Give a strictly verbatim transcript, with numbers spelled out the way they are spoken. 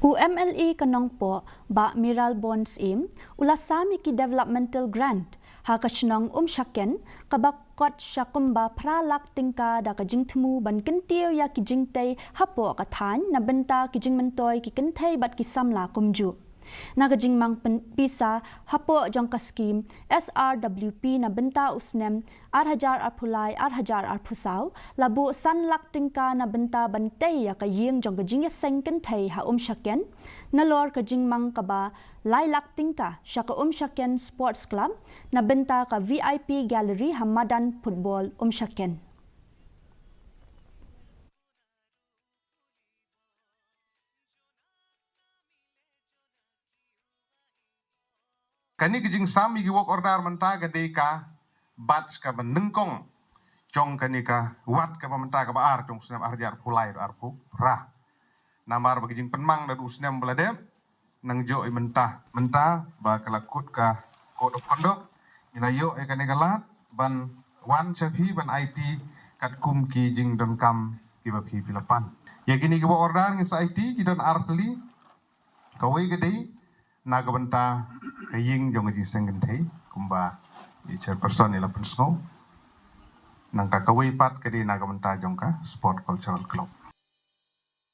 U MLA ka Nongpoh, Bah Mayralborn Syiem, u la sam ïa ki developmental grant ha ka shnong Umshaken, kaba kot sha kumba phra lak tyngka da ka jingthmu ban kyntiew ïa ki jingtei hapoh ka thaiñ na bynta ki jingmyntoi ki kynthei bad ki samla kumjuh. Na ka jingmang pyn- pisa hapoh jong ka skim SRWP na bynta u snem ar hajar arphew lai ar hajar arphew saw, la buh san lak tyngka na bynta ban tei ïa ka ïing jong ka jingïaseng kynthei ha Umshaken, nalor ka jingmang kaba lai lak tyngka sha ka Umshaken Sports Club na bynta ka VIP Gallery ha madan football Umshaken. Kane ka jingsam ïa ki work order mynta ka dei ka batch kaba nyngkong jong kane ka wat kaba mynta kaba ar jong u snem ar hajar arphew lai arphew phra. Namar ba ka jingpynmang naduh u snem ba la dep, nang jong i mynta mynta ba ka la kut ka code of conduct, ngi la ïoh ïa kane ka lad ban wan sha phi ban aiti katkum ki jingdonkam kiba phi phi la pan. Ïa kine ki work order ngi sa aiti ki don ar tylli. Kawei ka dei na ka bynta ka ïing jong ka jingïaseng kynthei kumba i chairperson i la pynsngew. Nangta kawei pat ka dei na ka bynta jong ka Sport Cultural Club.